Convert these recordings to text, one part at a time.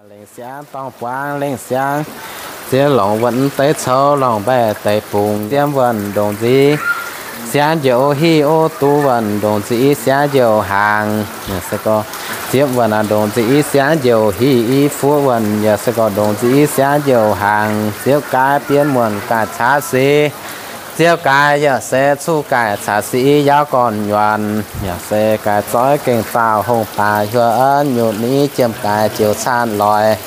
Lengh siangx dorng buangv lengh siangx, ziex longc wuonh deix coux longc mbaih deix bungx, ziemv wuonh ndongc nziv siangx njoux hiv o, duqv wuonh ndongc nziv siangx njoux hnaangx. Ziepv wuonh ndongc nziv siangx njoux hiv i, fuqv wuonh yaac se gorngv ndongc nziv siangx njoux hnaangx. Ziepv gaaix bienv muonc gaaih caav sic, ziepv gaaix yaac se cuqv gaaih caav sic yaac gorn nyuonh, yaac se gaaix zoix gengh dauh hungh baac hiuv nyutc ni, jiem gaaix ziouc caanh loic,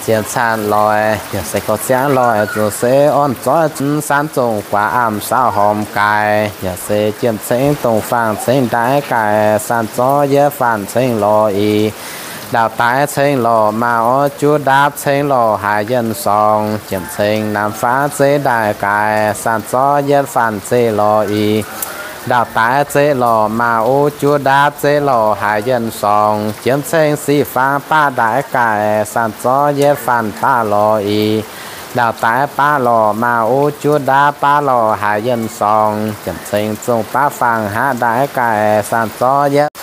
ziemx caanh loic, yaac se gorngv ziangv loic zuqc se orn zoih zunv, san zongh guaax amv saauv hormh gaaix, yaac se jiem ceng dongh faang ceng ndaix gaaix, san zorqv yietv faanh ceng lorz ih, ndaauv daaix ceng lorz maaz orv juv ndaapv ceng lorz haaix yienh sorng, jiem ceng namx faanv zeiv ndaix gaaix, san zorqv yietv faanh zeiv lorz ih, ndaauv daaix zeiv lorz maaz orv juv ndaapv zeiv lorz haaix yienh sorng, jiem ceng sic faang baav ndaix gaaix, san zorqv yietv faanh baav lorz ih, ndaauv daaix baav lorz maaz orv juv ndaapv baav lorz haaix yienh sorng, jiem ceng zongh baav faang haav ndaix gaaix, san zorqv yietv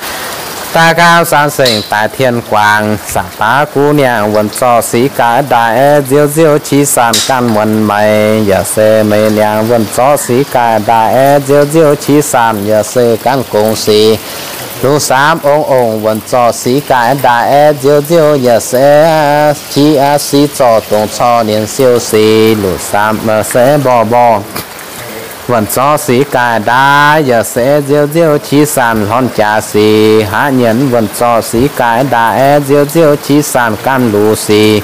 daaih gaamv san sengc daaih tien guangc, saangc baav guv niangh wuonh zorqv sic gaaix ndaix, nziouv nziouv qiex sanc ganh muonc meix, yaac se meix niangh wuonh zorqv sic gaaix ndaix, nziouv nziouv qiex sanc yaac se ganh gong sic, lungh saamv ong-ong wuonh zorqv sic gaaix ndaix, nziouv nziouv yaac se qiex sic zorqv dongh corc nienx siou sic, lungh saamv se mborqv mborqv wuonh zorqv sic gaaix ndaix, yaac se nziouv nziouv qiex sanc hlorn jaax sic, haav nyienx wuonh zorqv sic gaaix ndaix, nziouv nziouv qiex sanc ganh luc sic,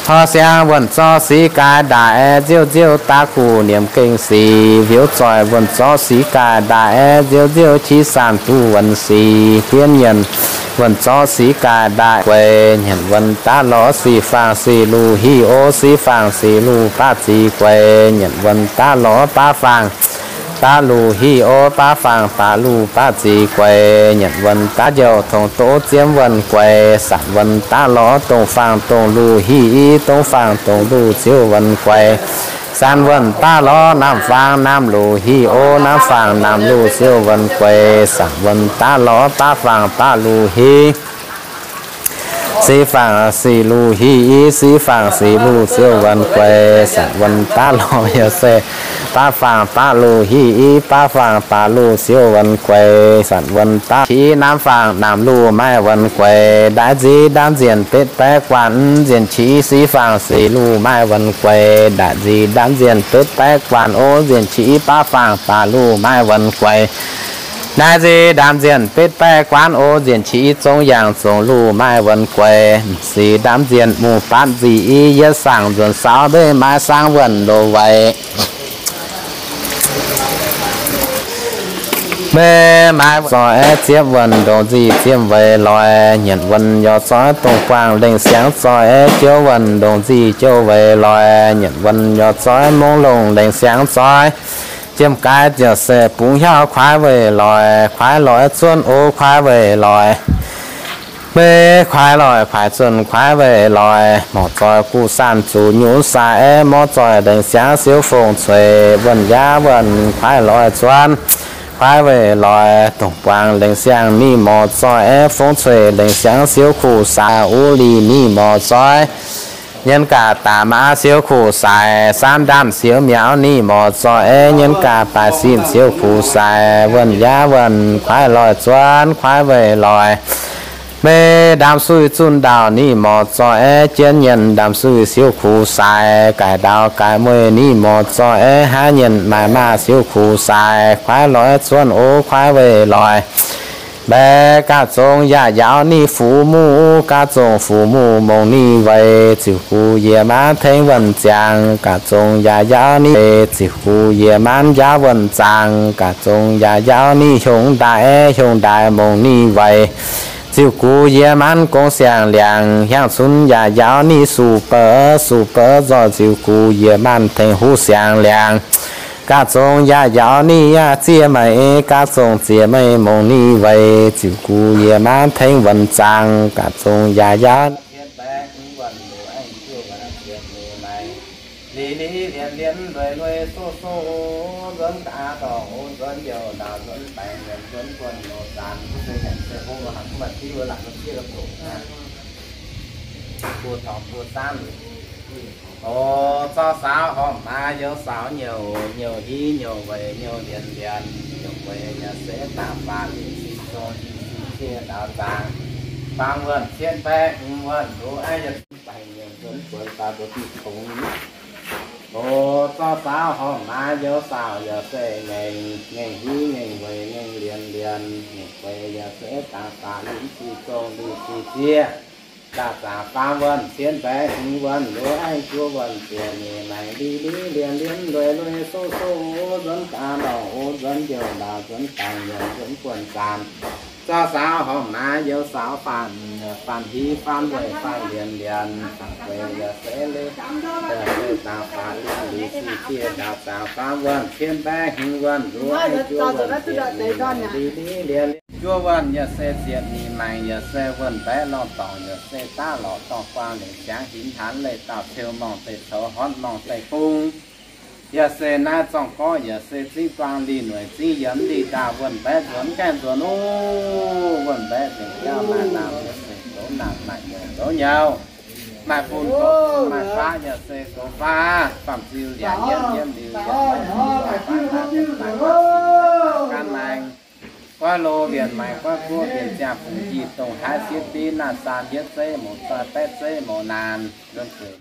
tor siang wuonh zorqv sic gaaix ndaix, nziouv nziouv daav guv niemx gengh sic, hmioux zoih wuonh zorqv sic gaaix ndaix, nziouv nziouv qiex sanc duqv wuonh sic, bienv nyienx wuonh zorqv sic gaaix ndaix gueix, nyienx wuonh daav lorz sic faang sic luc hiv o, sic faang sic luc baav zic gueix, nyienx wuonh daav lorz baav faang baav luc hiv o, baav faang baav luc baav zic gueix, nyienx wuonh daav njouh tongx doqv ziemv wuonh gueix, saanc wuonh daav lorz dongh faang dongh luc hiv i, dongh faang dongh luc ziouv wuonh gueix, saanc wuonh daav lorz namx faang namx luc hiv o, namx faang namx luc ziouv wuonh gueix, saanc wuonh daav lorz baav faang baav luc hiv sic faang sic luc hiv i, sic faang sic luc ziouv wuonh gueix, saanc wuonh daav lorz yaac se baav faang baav luc hiv i, baav faang baav luc ziouv wuonh gueix, saanc wuonh daav qiex namx faang namx luc maaih wuonh gueix, ndaix nzic ndaamv nzienh betv baeqv guanh nzienh qiex sic faang sic luc maaih wuonh gueix, ndaix nzic ndaamv nzienh betv baeqv guanh o, nzienh qiex baav faang baav luc maaih wuonh gueix, ndaix nzic ndaamv nzienh betv baeqv guanh o, nzienh qiex zong yaangh zong luc maaih wuonh gueix, sic ndaamv nzienh mungh baatv nzic i, yietv saangc nzuonx saauv mbeih maaih saangv wuonh loz-weic. Mbeih maaih zorqv aeqv, ziepv wuonh ndongc nzic ziepv weic loix, nyienc wuonh yorc zoih dongh buangh lengh siangx zoih aeqv, jouv wuonh ndongc nzic jouv weic loix, nyienc wuonh yorc zoih mongh longh lengh siangx zoih. Jiem gaaix ziouc se bungx hiauv kuaaiv weic loix, kuaaiv loix zuonv o kuaaiv weic loix. Mbeih kuaaiv loix kuaaiv zuonv kuaaiv weic loix, morc zoih guv saanh zuqc nyunc sai aeqv, morc zoih lengh siangx siouv fong cueiv, wuonh yaav wuonh kuaaiv loix zuonv kuaaiv weic loix, dongh buangh lengh siangx ninh morc zoih aeqv, fong cueiv lengh siangx siouv kuv sai, uv lih ninh morc zoih, nyienz gaax daaih maa siouv kuv sai, saanv ndaamv siouv miaux ninh morc zoih aeqv, nyienz gaax baaix sin siouv kuv sai, wuonh yaav wuonh kuaaiv loix zuonv kuaaiv weic loix. Mbeih ndaamv suiv zunh ndaauh ninh morc zoih aeqv, jien nyienc ndaamv suiv siouv kuv sai, gaaic ndaauh gaaic mueiz ninh morc zoih aeqv, haav nyienc maaih maah siouv kuv sai, kuaaiv loix zuonv o kuaaiv weic loix. Mbeih gaax zong yaac yaauv ninh fuqv muqv, gaax zong fuqv muqv mongh ninh weic, ziux gux yie maanv tengx wuonh ziangx, gaax zong yaac yaauv ninh weic, ziux gux yie maanv yaauv wuonh zaangc, gaax zong yaac yaauv ninh hiongx ndaaix, hiongx ndaaix mongh ninh weic, ziux gux yie maanv gong siangx liangx, hiaangx cunx yaac yaauv ninh suqc bouc, suqc bouc nzoih ziux gux yie maanv tengx huv siangx liangx. Gaax zong yaac yaauv ninh yaac ziex meiv, gaax zong ziex meiv mongh ninh weic, ziux gux yie maanv tengx wuonh zaangc, gaax zong yaac yaauv Buo tongx buo zaanv. O, zorqv saaux horpc maaz youz saaux nyouc, nyouc hiv nyouc weic nyouc lienz lienz, nyouc weic yaac se dangx faatv liuz sin zong sin cie ndaaux zaangc faam wuonh cien baeqv hmz wuonh nduov aiv yaac baengh nyouc nzuonx buonc faaux mbuo diuh tongx. O, zorqv saaux horpc maaz youz saaux yaac se ngaengc, ngaengc hiv ngaengc weic ngaengc lienz lienz, nyouc weic yaac se dangx faatv liuz sin zong liuz sin cie ndaaux zaangc faam wuonh cien baeqv hmz wuonh nduov aiv juov wuonh ziec nyeic maengc li li lienz lienz lueiz lueiz soqv soqv nzuonx gaax norqc o nzuonx ndiouh ndaaux nzuonx dangx nyanc nzuonx buonc zaanc. Zorqv saaux horpc maaz youz saaux faatv, faatv hiv faatv weic faatv lienz lienz, faatv weic yaac se leiz, yaac se dangx faatv liuz sin cie ndaaux zaangc faam wuonh cien baeqv hmz wuonh nduov aiv juov wuonh ziec nyeic maengc li li lienz juov wuonh yaac se ziec nyeic maengc yaac se wuonh baeqv lorh dorngc yaac se daav lorqc dorh buang lengc ziangx hinc hanx leih dauh ceu morngh deic coux horpc morngh deic bung. Yaac se naaiv zorng gorqv yaac se zingv buang lih nueic zingv yiemz lih ndaauh wuonh baeqv nzuonx gaengh nzuonx oc. Wuonh baeqv nzengc jauv maaih naamh yaac se goux naamh, maaih nyouc goux nyouc, maaih bun goux maaih faav yaac se goux faav, faam-ziu liangx yiemv yiemv liuz yaac maiv ziux yaac maiv maaih buonc daaih gan maengx. Goiv lo mbienc maengx goiv guoqv mbienc ziangh fungx njiec dongh haaix sieqv div naamh zaan yietv zeiv mouz doic baeqv zeiv mouz naanc nzuonx gueic.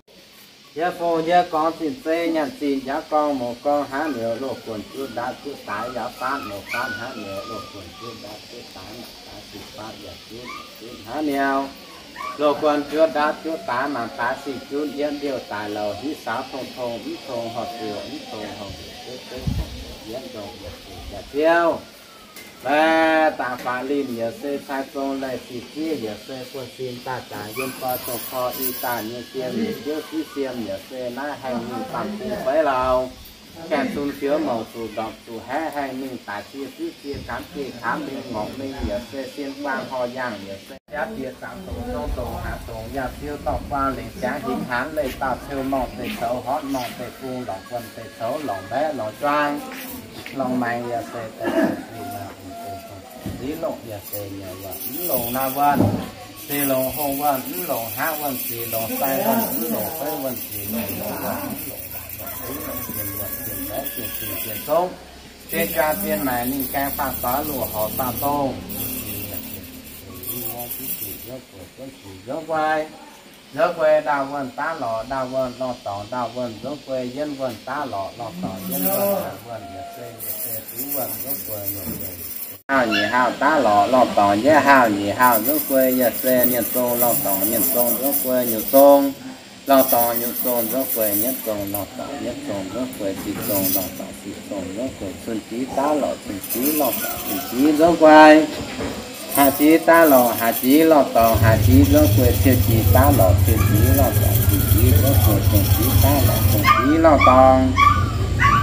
Yie fongc yie gorngv zinh zeiv nyanc zinh njaaux gorngv mouz gorngv hnangv niouz loz guonc juv ndaatv juv daaix, yaac faanv mouz faanv hnangv niouz loz guonc juv ndaatv juv daaix, maanc daaix sic faanv yaac juv juv hnangv niouz loz guonc juv ndaatv juv daaix, maanc daaix sic juv yietv ndiouh daaih louh hiv saaux tong tong mv tong horpc ziouc mv tong horpc ziouc juv juv tong tong yietv ndongh yaac sic jaax ziouv. Laeh dangx faatv linh yaac se cai zong laih sic zieqv yaac se buonv-sin daaih daaih yiem goi dongh kor i daaih nyei siem nyei ziouv siqv siem yaac se naaiv haengh mingh faam-bung feiv lauh, gaengh sun fioux mouc zuqc ndorpc zuqc haeqv haengh mingh daic cie siqv cie kanx geh kanx mingh ngorc mingh yaac se sien buang horh yaangh yaac se biaav bieqc zaangc dongc zong dongc haaix dongc yaac siou dorh buang lengc ziangx hinc hanx leih dauh ceu morngh deic coux horpc morngh deic bung lorngc buonc deic coux lorngc mbaeqv lorngc juang lorngc maengx yaac se deic deic deic lorngc deic dongh ziv longc yaac se nyei wuonh mv longc naaiv wuonh, zic longc hongh wuonh mv longc haav wuonh, zic longc sai wuonh mv longc feiv wuonh, zic longc longc wuonh mv longc laaix wuonh, zic longc zien wuonh zien mbaeqv zien cing zien zong, zien jaa zien maengc ninh gaengh faam doix luoqc horc faam dongh. Nzunc guei ndaauh wuonh daav lorqc ndaauh wuonh lorh dorngc ndaauh wuonh, nzunc guei yienv wuonh daav lorqc lorh dorngc yienv wuonh, wuonh yietc se yietc se zuqv wuonh, nzunc guei nyungc guei haauh nyic haauh daav lorqc lorh dorngc yietv haauh nyic haauh, nzunc guei yaac se mienh zong lorh dorngc mienh zong, nzunc guei nyungc zong lorh dorngc nyungc zong, nzunc guei nyietv zong lorh dorngc nyietv zong, nzunc guei ziqc zong lorh dorngc ziqc zong, nzunc guei cun-jix daav lorqc cun-jix lorh dorngc cun-jix, nzunc guei haaix jix daav lorqc haaix jix lorh dorngc haaix jix, nzunc guei ciou jix daav lorqc ciou jix lorh dorngc ciou jix, nzunc guei zong jix daav lorqc zong jix lorh dorngc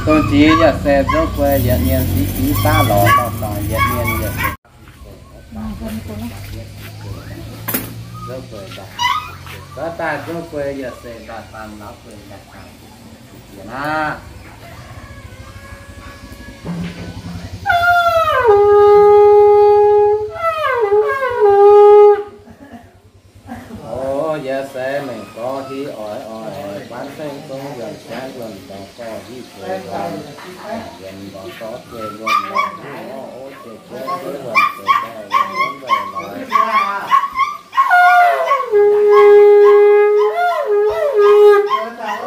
zong jix, yaac se nzunc guei yietc mienh ziqv jix daav lorqc lorh dorngc yietc mienh, yaac se nzunc guei daaih, nzunc guei yaac se daaih faam laav guei daaih faam jiex aqv. O, yaac se mengh gorx hiv oix oix, buatc ceng zong yuonh jaaix yuonh dorngx gorx hiv zueiz yuonh, yuonh dorngx gorx zueiz yuonh, yuonh o zueiz juov zueiz wuonh zueiz daaih wuonh wuonv weic lorz.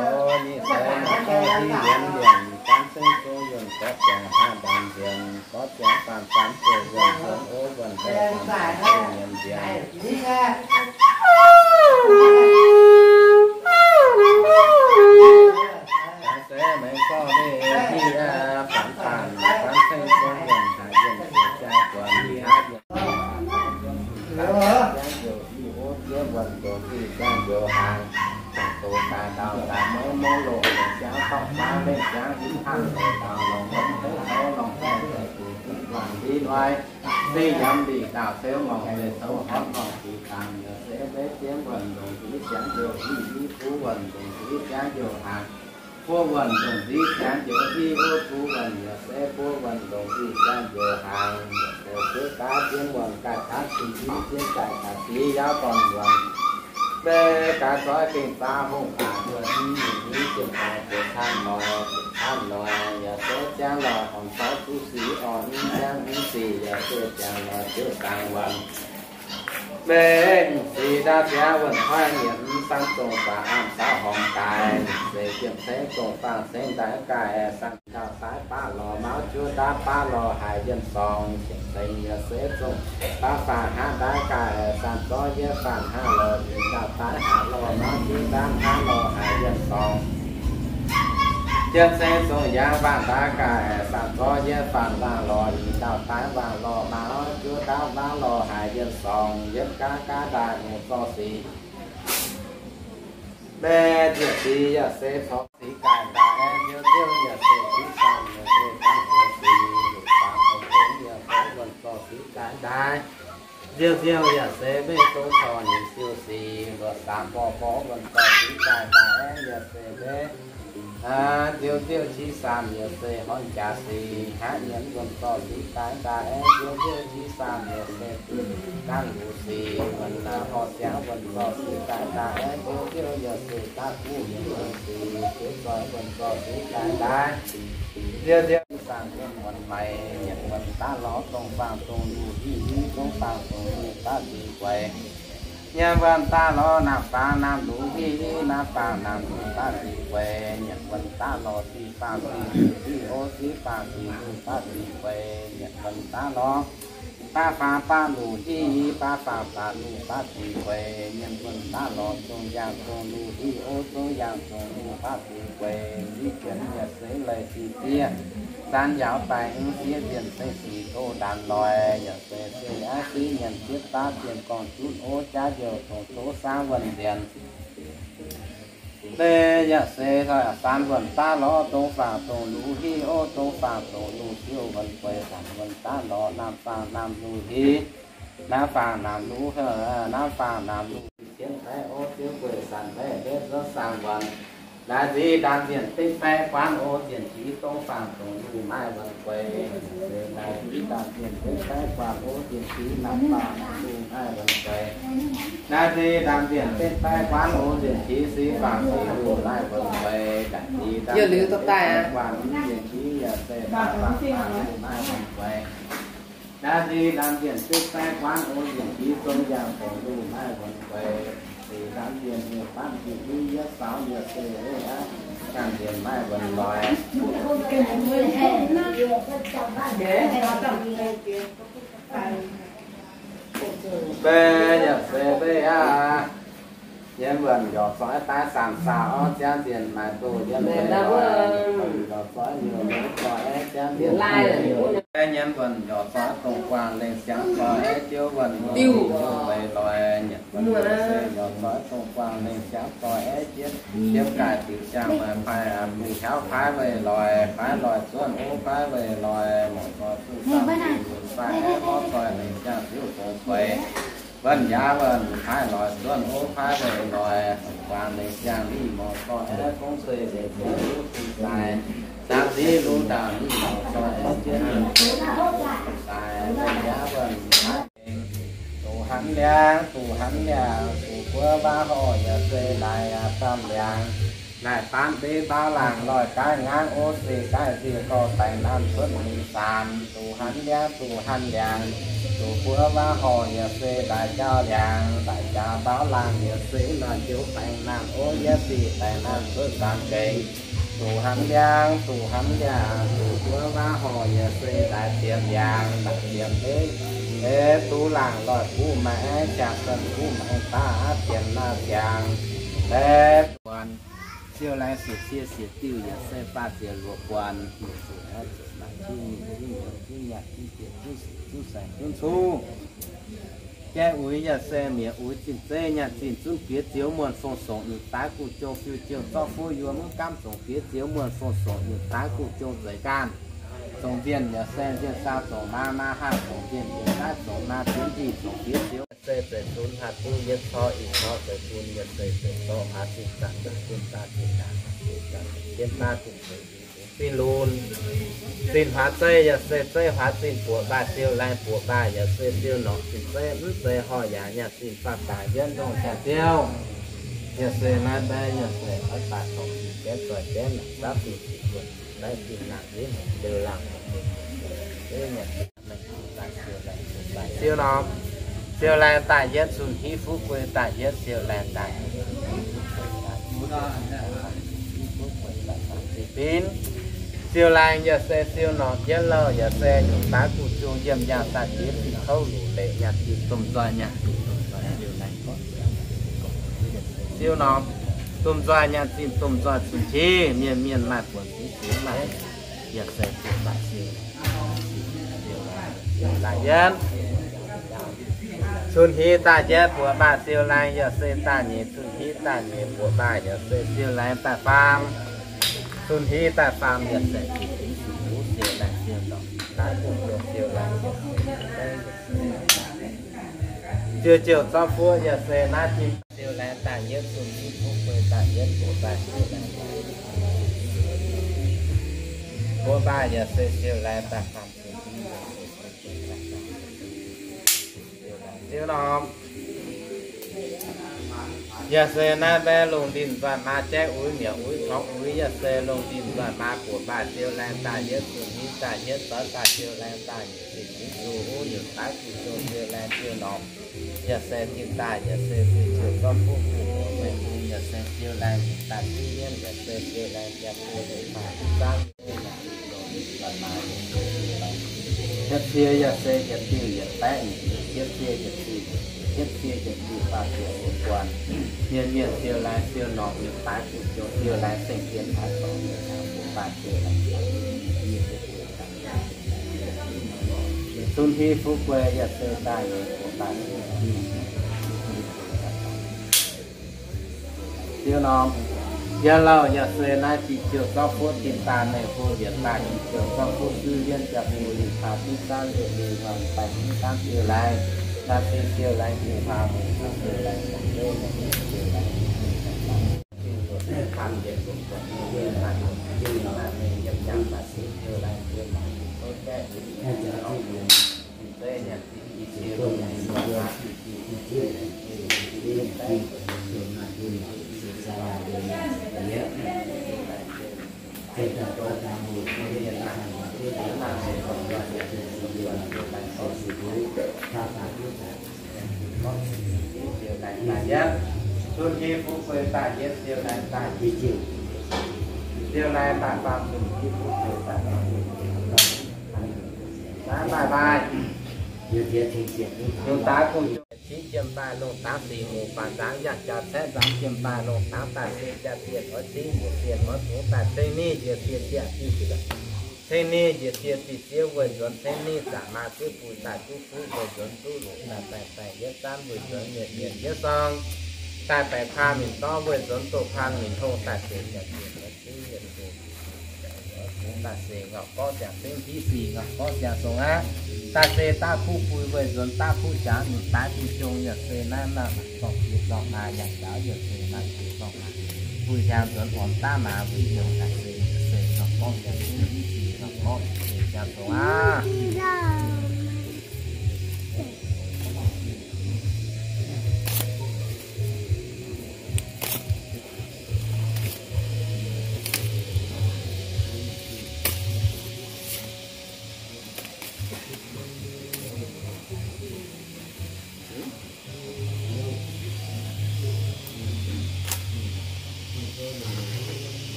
O, nyic seix mengh gorx hiv yuonh liemh, buatc ceng zong yuonh gorx jaaix haav ndaamv nzienh, gorx jaaix faam faam zueiz yuonh, yuonh o wuonh daaih faam faam zueiz nyiemc nzienh. Jaaix seix mengh gorx hiv, hiv faam faam, buatc ceng zong yuonh haaix yuonh zueiz jaaix buonc haav yuonh. Ziangx njoux i o juov wuonh ndongc zuiz ziangx njoux hnaangx, doz daaih ndau daaih mouv mouv loz, ziangx dorh fangx leih ziangx hinv hnangv doz daaih longc wuonh deix coux longc daaih deix gu'nyuoz guangc ndiev nui, se yiem ndiev ndaauh ceu morngh deix coux horpc horngh zuiz dangx yaac se beiv jienv wuonh ndongc zuiz ziangx njoux i, i buv wuonh ndongc zuiz ziangx njoux hnaangx, buv wuonh ndongc zuiz ziangx njoux i, o buv wuonh yaac se buv wuonh ndongc zuiz ziangx njoux hnaangx, yaac se buv gaav jienv wuonh daaih taav cing i jienv daaih taav sic yaauv dorn wuonh. Mbe gaax zoix gengh zaax hungh aac, mbuo mv nyungc mv jiem daaih buoz camv noic, buoz camv noic, yaac se ziangh lorh horngc fai zuqc sic orqc, mv ziangh mv sic, yaac se ziangh lorh ziouc dangx wuonh. Mbe sic ndaauv ziangx wuonh koiv nyiemc, mv zanc zong guaax amv saauv horngc daaih, se jiem ceng zong faang ceng ndaix gaaih, sanc dauh daaih baav lorh mauv juov ndaauv baav lorh haic yienh sorngx, jiem ceng yaac se zong baav faang hnangv ndaix gaaih, sanc zorqv yie faang hnangv lorh yie dauh daaih hnangv lorh mauv juov ndaauv hnangv lorh haic yienh sorngx. Jiem ceng zong yangh waangh ndaix gaaih, sanc zorqv yie faang waangh lorh yie dauh daaih waangh lorh mauv juov ndaauv mauv lorh haic yienh sorngx, yietv gaav gaav daaih mv zorqv sic. Mbe njiec sic yaac se corc sic gaaih daaih aengx nziouv nziouv yaac se qiv saamh yaac se dangv zoux sic, luoqc saamh dongh gong yaac se wuonh zorqv sic gaaih daaih. Nziouv nziouv yaac se meiv dongh corc nyei siou sic, luoqc saamh borqv borqv wuonh zorqv sic gaaih daaih aengx yaac se meiv Nziouv nziouv qiv saamh yaac se horngh jaax sic, hnangv nyienx wuonh zorqv sic daaih daaih aengx nziouv nziouv qiv saamh yaac se dangv luc sic, wuonh horh siangx wuonh zorqv sic daaih daaih aengx nziouv nziouv yaac se daav guv mienh sic, jiex zoih wuonh zorqv sic daaih daaih nziouv nziouv saangh wuonh muonc maic, nyienc wuonh daav lorz dongh faang dongh luc hiv, zong faang dongh luc daav sic guaix. Nyienx wuonh daav lorz naamh faang naamh luc hiv, naamh faang naamh luc daav sic guaix. Nyienx wuonh daav lorz sic faang sic luc hiv, o sic faang sic luc daav sic guaix. Nyienx wuonh daav lorz baav faang baav luc hiv, baav faang baav luc daav sic guaix. Nyienx wuonh daav lorz zong yaangh zong luc hiv, o zong yaangh zong luc daav sic guaix. Ziv jienv yaac se leiz sic ziev, zanv yauz daaih mv siev zienh se sic doz ndaanx loix, yaac se se aqv siv nyienc ziepv daav zienh gorngv zunv o jaav youh tongx doz saangv wuonh nzienx. Mbe yaac se saan wuonh daav lorz dongh faang dongh luc hiv, o dongh faang dongh luc siou wuonh guaix. Sanc wuonh daav lorz naamh faang naamh luc hiv, naamh faang naamh luc, naamh faang naamh luc hiv, sienx daaih o siou guaix sanc mbaeqv mbaeqv zuov saang wuonh. Naaiv nziv ndaamv-zienh betv baeqv guaanv o zienh qiex dongh faang dongh luc maaih wuonh guaix. Naaiv nziv ndaamv-zienh betv baeqv guaanv o zienh qiex naamh faang naamh luc maaih wuonh guaix. Naaiv nziv ndaamv-zienh betv baeqv guaanv o zienh qiex sic faang sic luc maaih wuonh guaix. Naaiv nziv ndaamv-zienh betv baeqv guaanv o zienh qiex yaac se faang faang sic luc maaih wuonh guaix. Naaiv nziv ndaamv-zienh betv baeqv guaanv o zienh qiex zong yaangh dongh luc maaih wuonh guaix. Nziv ndaamv-zienh nyei baamv jiex i yietv saaux yaac se aqv, ganh nzienh maaih wuonh loix. Mbe yaac se mbe aqv. Nyienx wuonh njorc zoix daaih saamv saauh orv ziangv nzienh maaih doz yiem mbe loix. Nyienx wuonh njorc zoix liouh mbe zoix ziangv nzienh maaih doz. Nyienx wuonh njorc zoix dongh guangc lengh siangx zoix ziouv wuonh mbe loix. Nyienx wuonh se njorc zoix dongh guangc lengh siangx zoix ziouv, ziouv gaaih diuc ziangh maaih paaiv aqv, mingh hnyouv paaiv weic loix, paaiv loix zuonv ov paaiv weic loix, morc zoix zuqc saamv zuqc fai aeqv, morc zoix lengh siangx ziouv fongx gueix. Wuonh yaac wuonh paaiv loix zuonv ov paaiv weic loix, guangc lengh siangx ninh morc zoix aeqv, gong sueih lengh siangx ziouv fongx daaih, zaangc ziv lu ndaauh ninh morc zoix aeqv, jienv ninh fongx daaih. Wuonh yaac wuonh paaiv lengh, duqv hanv liangx, duqv hanv liangx, duqv buov waav horh yaac se laaix aqv, baamh liangx. Naaic baamv deix mbaaux laangc loih gaaix ngaangv o se gaaix nziex gorx daengx naamh cuotv mingh saanx. Duqv hanv liangx, duqv hanv liangx, duqv buov waav horh yaac se laaix jaauv liangx, laaix jaauv mbaaux laangc yaac se laaix njoux daengx naamh o yaac se daengx naamh cuotv saanx gengx. Duqv hanv liangx, duqv hanv liangx, duqv buov waav horh yaac se laaix ziepc liangx, laaix ziepc deix. Eix duqv laangc loih buv maengx, jaa-cuotv buv maengx daav aqv, ziepc naaiv ziangx. Eix buonc, siou laengz siec cie siec diuh yaac se faah ziec luoqc buonc, yaac se aqv ziepc naaic juv nyic juv nyouc juv nyaanh juv ziepc juv siec juv saeng juv cuv. Jaiv uix yaac se mieqc uix zinh zeiv nyaanh zinh zunv bieqc zioux muonh fong songc nyutc daaix guv jong fiu jong zorqv fuv yuonh mv gaamv zongc bieqc zioux muonh fong songc nyutc daaix guv jong zeiz gaanh. Zongc nzienh yaac se nzienh saau zongc maa, maa haah zongc nzienh bieqc naaiv zongc maa ziex ndih zongc bieqc zioux se zeiz zunv haah duqv yietv corc i corc zeiz bun yaac se zeiz zorqv aav zinh zanc zanc bun daaih zinh daaih zinh zanc jienv daaih zinh zeiz i zinh Zinh lunx, zinh huaax zeiv yaac se zeiv huaax zinh buoqc mbaah siou laengz buoqc mbaah yaac se siou norqc zinh zeiv mv zeiz horh yaac nyaanh zinh faam daaih yietv ndongh jaax-ziouv. Yaac se naaiv mbaeqv yaac se oix daaih dorngc zinh gaeqv zoih gaeqv naaic dapv zinh zinh buonc zinh mbaeqv zinh laangh yietv haic liouh laangh haic. Siou norm, siou laengz daaih yietv, cun-hiuv fuqv guei daaih yietv, siou laengz daaih binv. Siou laengz yaac se siou norm yietv louh, yaac se nyungc daav guv jung yiem yaangh daaih jiex zinh kouv luc leic nyaanh zinh domh nzoih nyaanh zinh domh nzoih siou laengz gorngv. Siou norm domh nzoih nyaanh zinh domh nzoih cun-hiuv, mienh mienh maaih buonc fingx fingx maaih, yaac se domh nzoih siou. Daaih yietv, cun-hiuv daaih yietv buoqc mbaah siou laengz yaac se daaih nyeic, cun-hiuv daaih nyeic buoqc mbaah yaac se siou laengz daaih faam. Cun-hiuv daaih faam yaac se zinh fingx siou laengz siou norm daav guv jung siou laengz yaac se ziouc ziouc zorqv fuqv yaac se naaiv zinh siou laengz daaih yietv, cun-hiuv fuqv guei daaih yietv buoqc mbaah siou laengz daaih buoqc mbaah yaac se siou laengz daaih faam. Siou norm, yaac se naaiv mbaeqv lungh ndinh nzoih maa jaiv uix mietc uix torngx uix, yaac se lungh ndinh nzoih maa buoqc mbaah siou laengz daaih yietv, cun-hiuv daaih yietv, zorqv daaih siou laengz daaih nyeic, zinh fingx zuqc uv nyungc daav guv jung siou laengz siou norm. Yaac se zinh daaih yaac se zinh ziouc zorqv fuqv guv mengh bung, yaac se siou laengz nyungc daaih duqv mienv, yaac se siou laengz jaa-bu leiz-baaix zaangv. Yietv cie yaac se yietc diuh yietc baeqv, yietv cie yietc diuh, yietv cie yietc diuh faah ziepc yietc guanh. Mienh mienh siou laengz siou norm yietc daaih guv jung siou laengz zengc dien taaix dorngx yietc taaix buoqc mbaah siou laengz. Cun-hiuv fuqv guei yaac se daaih nyeic buoqc mbaah siou. Siou norm, yietv louh yaac se naaiv zinh ziouc zorqv fuqv zinh daaih mengh bung yietc daaih zinh ziouc zorqv fuqv zuiz yienv jaa-bu lingh kaa zunv zaanv liouh lingh huaang baengh zunv zaanv siou laengz, naaiv se siou laengz jiex huaang mengh zunv siou laengz mengh zunv mengh zunv siou laengz. Cun-hiuv fuqv guei daaih yietv, siou laengz daaih nyic, siou laengz daaih faam, cun-hiuv fuqv guei daaih faam. Naaiv maaih maaih, lungh daaix guv jung, civ jiem daaih lungh dangx sic muc faanx nzaangx yangh jaax caeqv nzaangx jiem daaih lungh dangx daaih se jaa-dienh oix cingv mbuoqc dienh oix zungx daaih ceng ninh njiec sie ziec diuh zuqc. Ceng ninh njiec sie diuh ziev weic nzuonx ceng ninh zaqc maa ziev buix daaih duqv fuqv weic nzuonx duqv longc daaih baengh baengh yietv zaanv weic nzuonx mienh mienh yietv sorng daaih baengh kaa mingh dorv weic nzuonx doh paan mingh hongh daaih deix jaa-dienh oix cingv mienh zuqc. Daaih se ngauh gorqv ziangx cingv hiv sic ngauh gorqv ziangx zongx aqv. Daaih se daav kuv bui weic nzuonx daav kuv jangx mingh daaih bun jong yaac se naaiv naaiv zorqv jiex zorqv maa yangh jaax yaac se naaiv jiex zorqv maa bui hiaang nzuonx ormx daav maa weic jong daaih se yaac se ngauh gorqv ziangx cingv hiv sic ngauh gorqv se ziangx zongx aqv.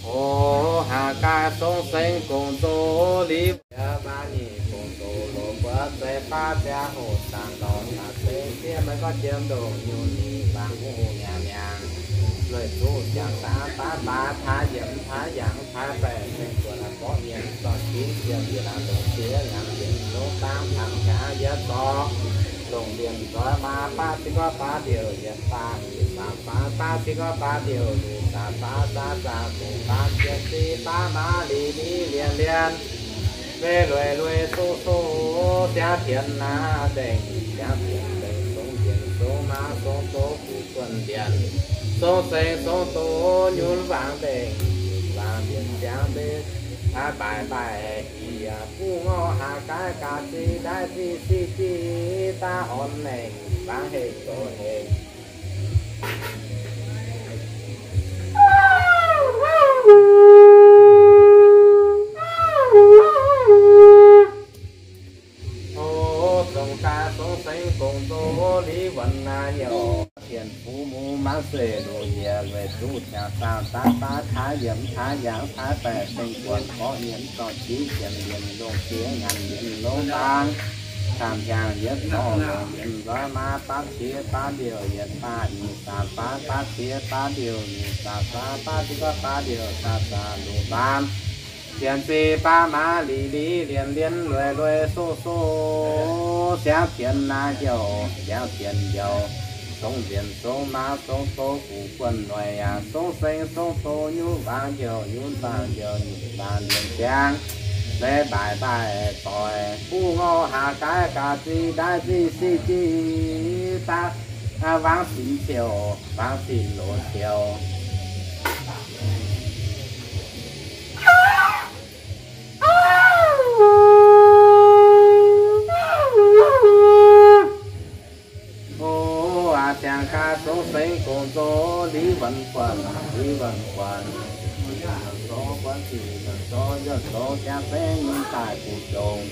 Hoz haac gaax song sengx gong zoh liuz, yaac baav nyic gong zoh loz buoz zeiv baav ziangh hoc zanc lorz zanc sengx siev meih gorngv jiem ndongc nyungc nyic bangc wuov hungh mi'aqv mi'aqv. Lueic zuqc jangx daav baav baav taav yiemc taav yangh taav baengh sengx buonc aqv gorqv mienh zorc jingv jiem yietc laangz longc jiex ngaangc yiemc longc dangv tangx jaax yietc zorqv longc liemh nzoih maa baav ziqv gorqv baav diuc yietc faam yietc faam faam baav ziqv gorqv baav diuc luic faam faam faam faam fungx faam jien ziv baav maa lic liv lienh lienh, lueic lueic soh soh Siangx tienx naaiv dengh, siangx tienx dengh, songx mbienc songx maav songx doz guv guonh mbienc, songx seng songx doz nyunc wangc dengh, wangc mbienc siangx mbienc, aav mbaaic mbaaic ih yaac buv ngorc haac gaaiv gaax zinh ndaaiv zinh sic jic daav orn nengh wangc hengh zoqc hengh. O, zongc gaax songx sengx gong zoh liuz wuonh naaiv nyouc, tien fuqv mungz maanv se luoqc yiec weic zuqc ziangx zaangh daav daav taav yiemx taav yaangh taav baeqc ceng buonc gorqv yiemx zorqv jiv jiemx yiemx longc jiex nyanc yiemx longc dangx, camv hiaangx yietv zorqv longc yiemx nzoih maa baav qiex baav ndiouh yietv baav nyic zaangc baav baav qiex baav ndiouh nyic zaangc baav baav qiex baav ndiouh zaangc zaangc luoqc baamz, sienx zinh baav maa lic lic lienh lienh lueic lueic soh soh, siangx tienx naaiv njouc, siangx tienx njouc, songx mbienc songx maav songx doz guv guonh noic yaac songx seng songx doz nyunv wangc njouc nyunv wangc njouc nyunv wangc mbienc siangx, leiz mbaaic mbaaic doic buv ngorc haac gaaiv gaax zinh ndaaiv zinh sic jic daav wangc sinx ziouc wangc sinx loz ziouc. O, aav ziangx gaax songx sengx gong zoh liuz wuonh buonc, liuz wuonh buonc, zoh buonc zic zoh yuonh zoh jaav sengx daaih guv jongc,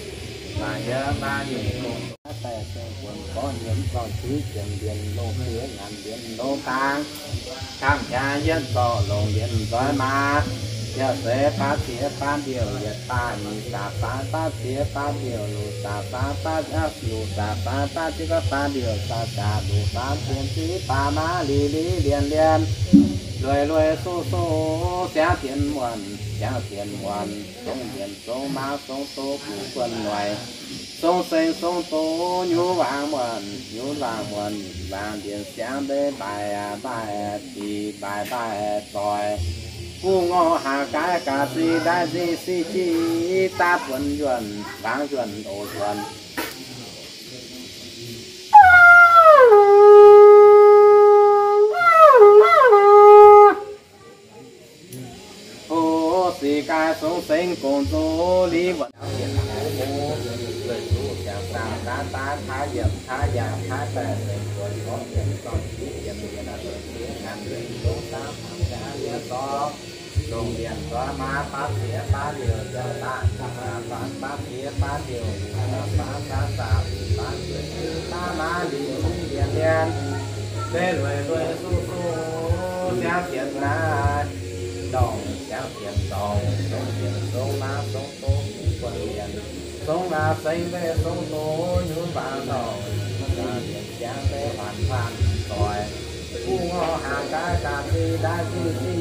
maaih yie maaih nyungc gong daaih sengx buonc gorqv nyiemz zorqv juiv jiemx mbienc longc jiex nyanc mbienc longc dangx, camv hiaangx yietv zorqv longc mbienc nzoih maa, yaac se baav qiex baav ndiouh yietv baav nyic zaangc baav baav qiex baav ndiouh luoqc zaangc baav baav luoqc zaangc baav baav qiex baav baav ndiouh zaangc zaangc luoqc baav sienx zinh baav maa lic lic lienh lienh lueic lueic soh soh, siangx tienx muonh siangx tienx muonh, songx mbienc songx maav songx doz guv guonh noic, songx seng songx doz nyunv wangc muonh nyunv wangc muonh, wangc mbienc siangx mbeix mbaaic mbaaic zic mbaaic mbaaic doic, buv ngorc haac gaaiv gaax zinh ndaaiv zinh sic jic daav buonc yuonh wangc yuonh oc yuonh. O, sic gaax songx sengx gong zoh liuz wuonh, weic zuqc ziangx zaangh daav daav taav yiemx taav yaangh taav baeqc ceng buonc gorqv nyiemz zorqv juiv jiemx yietv longc jiex nyanc yietv longc dangx camv hiaangx yietv zorqv longc mbienc nzoih maa baav qiex baav ndiouh yietv baav nyic zaangc baav baav qiex baav ndiouh luoqc zaangc baav zaangc zaangc luoqc baav jueiv jueiv baav maa lic lic lienh lienh, leiz lueic lueic soh soh, siangx tienx naaiv ndorngc siangx tienx ndorngc, songx mbienc songx maav songx doz guv guonh mbienc, songx aav sengx mbeih songx doz nyunv wangc ndorngc, mbienc siangx mbeih huaanc huaanc doic, buv ngorc haac gaaiv gaax zinh ndaaiv zinh sic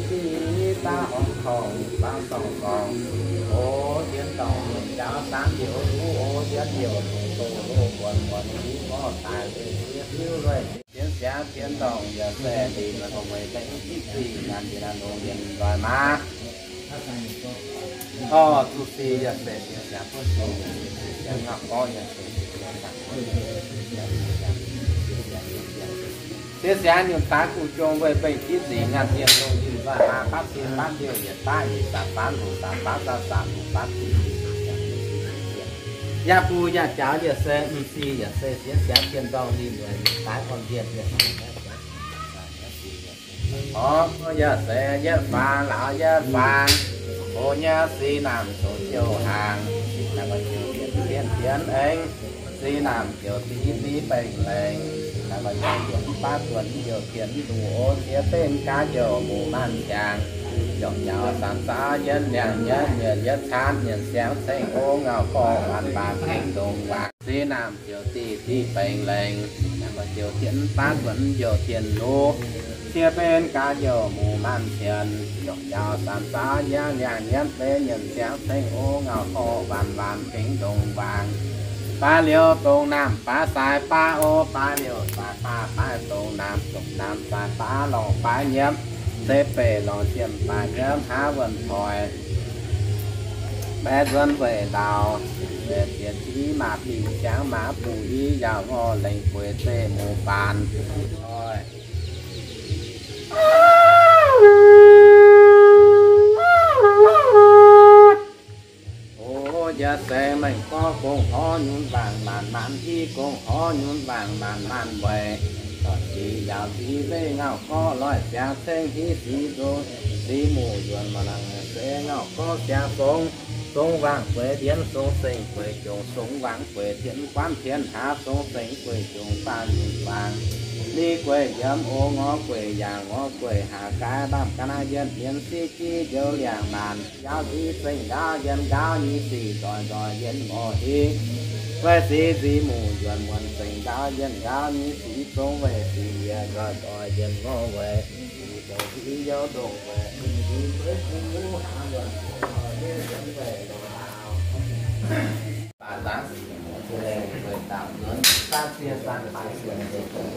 jic daav horngc korngc baav sorngc sorngc, o, jienv ndorngc mbienc njaaux saamv njoux luv, o, jienv njoux longc doz loz muonc muonc jiv ngorc daaih leiz ziex hiuv lueic. Jienv siangx jienv ndorngc yaac se ndin la'homc meih dengv jiv zingh nyanc njiec naaiv longx mbienc nzoih maa. Orv, zuqc sic yaac se sienx siangx buonv sic, sienx siangx ngauh gorqv yaac se sienx siangx, sienx siangx nyungc daaih guv jong weih mbenc jiv zingh nyanc njiec longx mbienc nzoih maa baav zinh baav ndiouh yietc baav nyic zaangc baav luoqc zaangc baav zaangc zaangc luoqc baav zinh. Yaac buv yaac jaaux yaac se m'sic yaac se sienx siangx jien ndorngh ninh weic daaih orn jien yaac se Orv, yaac se yietv faang lauz yietv faang, o, nyei sic naamh zoux jouh hnaangx, naaiv maaih jouh dienx dienx dienx aengx, sic naamh jouh div div baengh lengh, naaiv maaih jouh dienx baav duonx jouh dienx luc, o, ziex benv gaax jouh muc maanc ziangx, njormh njaaux sanx zaaux yietv liangh yietv mienh yietv caanv mienh siangx ceng o ngauh gorqv waanc waanc tengx ndongc waac. Sic naamh jouh div div baengh lengh, naaiv maaih jouh dienx baav duonx jouh dienx luc, ziex benv gaax jouh muc maanc ziangx, njormh njaaux sanx zaaux yietv liangh yietv benv mienh siangx ceng o ngauh gorqv waanc waanc tengx ndongc waac. Baaix liouh dongh naamh baaix saaix baav o, baaix liouh saaix baav baaix dongh naamh, dongh naamh saaix baav lorngh baaix nyiemv, se beiv lorngh ziemh baaix nyiemv hnangv wuonh hoic. Baeqv nzuonx weic laauc, ziex i maaz bingh ziangx maaz buc i yaac ngorc lengc gueix zeiv muc faanx. O, yie seix mengh gorngv gong horv nyunc wangc maanc maanc i, gong horv nyunc wangc maanc maanc weic. Dorc sic yaauc sic zeiv ngauh gorv loic ziangx ceng hiv sic nzong, sic muc nzuonx maaih nangc se ngauh gorv siangx fongx, fongx wangc gueix ndienv, fongx sengx gueix jongc, fongx wangc gueix tien guanv tien haav, fongx sengx gueix jongc faanh nyunc wangc. Ni gueix yiem o ngorv gueix yaac ngorv gueix haac gaaiv lamh ga'naaiv yienh mienv siqv jiv njoux liangx maanc. Njaaux nziv zengc ndaauv yienh ndaauv nyei sic nzoih nzoih yienh ngorc hiv. Guai sic nziv muc nzuonx muonc zengc ndaauv yienh ndaauv nyei sic zong weic sic yie nzoih nzoih yienh ngorc weic sic dongh hiv youh ndongc weic sic zueiz kuv haav muonc zengc nzoih yienh yienh weic longc laauh. Baac nzangv sic muc ziex leiz weic dauh nzuonx, saanv ziex saanv baaix sic leiz ziex leiz,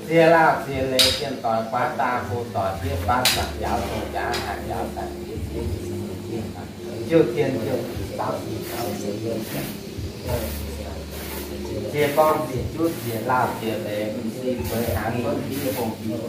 ziex lauh ziex leiz zienh doic guaav daaih fu doic fiev faatv zanc njaaux zong jaax haaix njaaux daaih fiev fiev fiev fiev fiev, jiouv tien jiouv zaux sic zaux sic, ziex gorngv ziex juv ziex lauh ziex leiz m'sic zueiz hnaangx bun div fongc div